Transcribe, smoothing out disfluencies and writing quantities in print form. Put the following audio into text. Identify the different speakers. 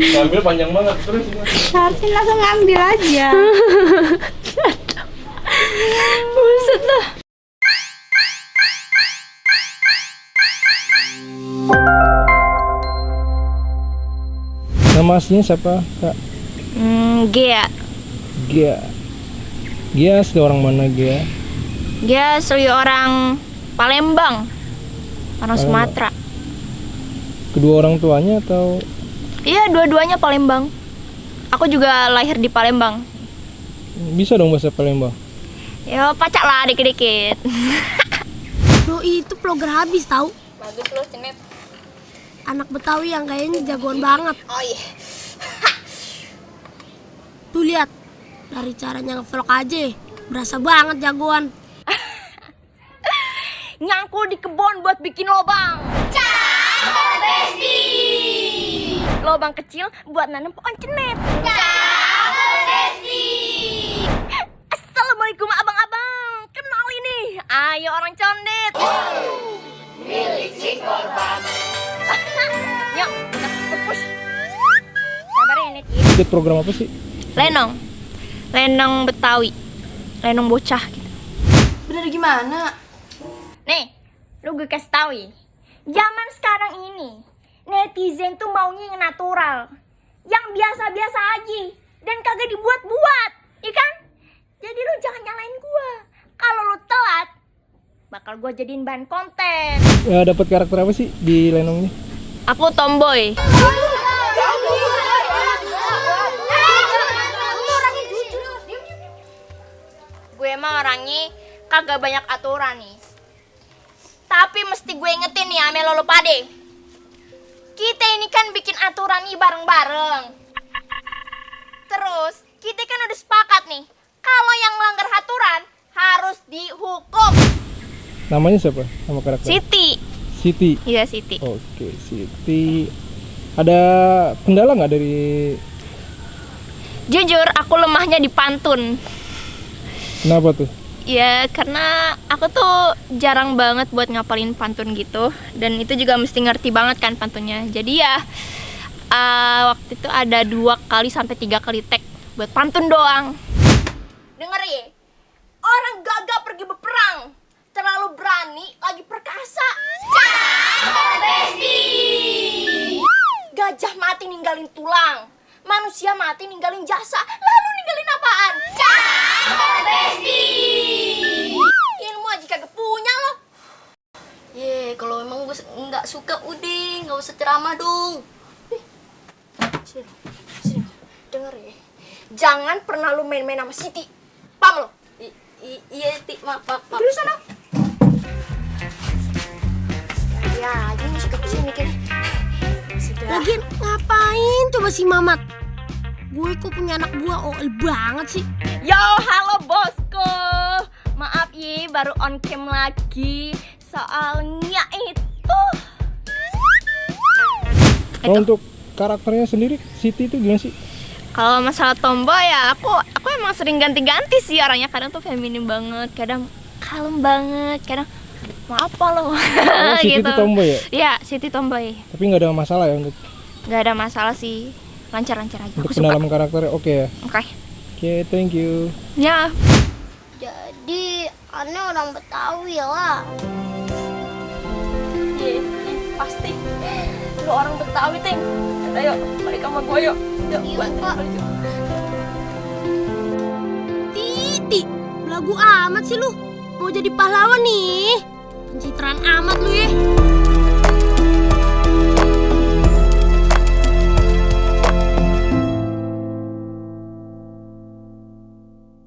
Speaker 1: Ngambil panjang banget terus.
Speaker 2: Harusnya langsung ngambil aja.
Speaker 3: Buset dah.
Speaker 1: Nama aslinya siapa, Kak?
Speaker 3: Gia.
Speaker 1: Gia asli orang mana, Gia?
Speaker 3: Dia asli orang Palembang. Orang Sumatera.
Speaker 1: Kedua orang tuanya atau?
Speaker 3: Iya, dua-duanya Palembang. Aku juga lahir di Palembang.
Speaker 1: Bisa dong bahasa Palembang?
Speaker 3: Ya, pacak lah dikit-dikit.
Speaker 4: Doi itu vlogger habis tahu.
Speaker 3: Bagus loh, Cenet.
Speaker 4: Anak Betawi yang kayaknya jagoan banget.
Speaker 3: Oh iya.
Speaker 4: Tuh lihat, dari caranya ngevlog aja, berasa banget jagoan.
Speaker 3: Nyangkul di kebun buat bikin lobang. Cakep, Besti. Lobang kecil buat nanam pohon cenet. Cakep, Besti. Assalamualaikum abang-abang. Kenal ini. Ayo orang condet. Milik si korban. Yuk, kita push. Sabar ya, Net.
Speaker 1: Ikut program apa sih?
Speaker 3: Lenong Betawi. Lenong bocah gitu.
Speaker 2: Bener gimana?
Speaker 3: Nih, lu gue kasih tau ya. Zaman sekarang ini, netizen tuh maunya yang natural, yang biasa-biasa aja, dan kagak dibuat-buat, iya kan? Jadi lu jangan nyalain gua. Kalau lu telat, bakal gua jadiin bahan konten.
Speaker 1: Ya, dapat karakter apa sih di Lenong ini?
Speaker 3: Aku tomboy. Gue emang orangnya kagak banyak aturan nih. Tapi mesti gue ingetin nih ame lo pade. Kita ini kan bikin aturan nih bareng-bareng. Terus kita kan udah sepakat nih, kalau yang melanggar aturan harus dihukum.
Speaker 1: Namanya siapa? Nama karakter? Siti.
Speaker 3: Iya, Siti.
Speaker 1: Oke, Siti. Ada kendala nggak dari?
Speaker 3: Jujur aku lemahnya di pantun.
Speaker 1: Kenapa tuh?
Speaker 3: Ya karena aku tuh jarang banget buat ngapalin pantun gitu. Dan itu juga mesti ngerti banget kan pantunnya. Jadi ya waktu itu ada 2 kali sampai 3 kali tag buat pantun doang. Denger ya, orang gagah pergi berperang, terlalu berani lagi perkasa. Cakep, Besti. Gajah mati ninggalin tulang, manusia mati ninggalin jasa, lalu ninggalin apaan? Cakep, Besti. Ilmu aja kagak punya loh.
Speaker 4: Ye, kalau emang gue nggak suka udah nggak usah ceramah dong.
Speaker 3: Sini, denger ya. Jangan pernah lu main-main sama Siti. Paham lo?
Speaker 4: Iya, maaf.
Speaker 3: Dulu sana. Ya, dia masih kesini kan.
Speaker 4: Lagian ngapain coba si Mamat? Gue kok punya anak buah OL banget sih.
Speaker 3: Yo, halo bosku. Maaf ya, baru on cam lagi. Soalnya itu.
Speaker 1: Kalau untuk karakternya sendiri, Siti itu gimana sih?
Speaker 3: Kalau masalah tomboy ya, aku emang sering ganti-ganti sih orangnya. Kadang tuh feminim banget, kadang kalem banget, kadang mau apa lo?
Speaker 1: Siti itu tomboy ya?
Speaker 3: Iya, Siti tomboy.
Speaker 1: Tapi nggak ada masalah ya untuk
Speaker 3: Gak ada masalah sih, lancar-lancar aja.
Speaker 1: untuk
Speaker 3: Aku suka.
Speaker 1: pendalaman karakternya oke ya?
Speaker 3: Oke.
Speaker 1: Oke, thank you.
Speaker 3: Ya.
Speaker 4: Jadi aneh orang Betawi lah.
Speaker 3: Iya, pasti. Lu orang Betawi, Ting. Ayo, balik sama gue yuk. Yuk,
Speaker 4: Iya,
Speaker 3: bantu
Speaker 4: Pak.
Speaker 3: balik yuk.
Speaker 4: Titi, belagu amat sih lu. Mau jadi pahlawan nih. Pencitraan amat lu ya.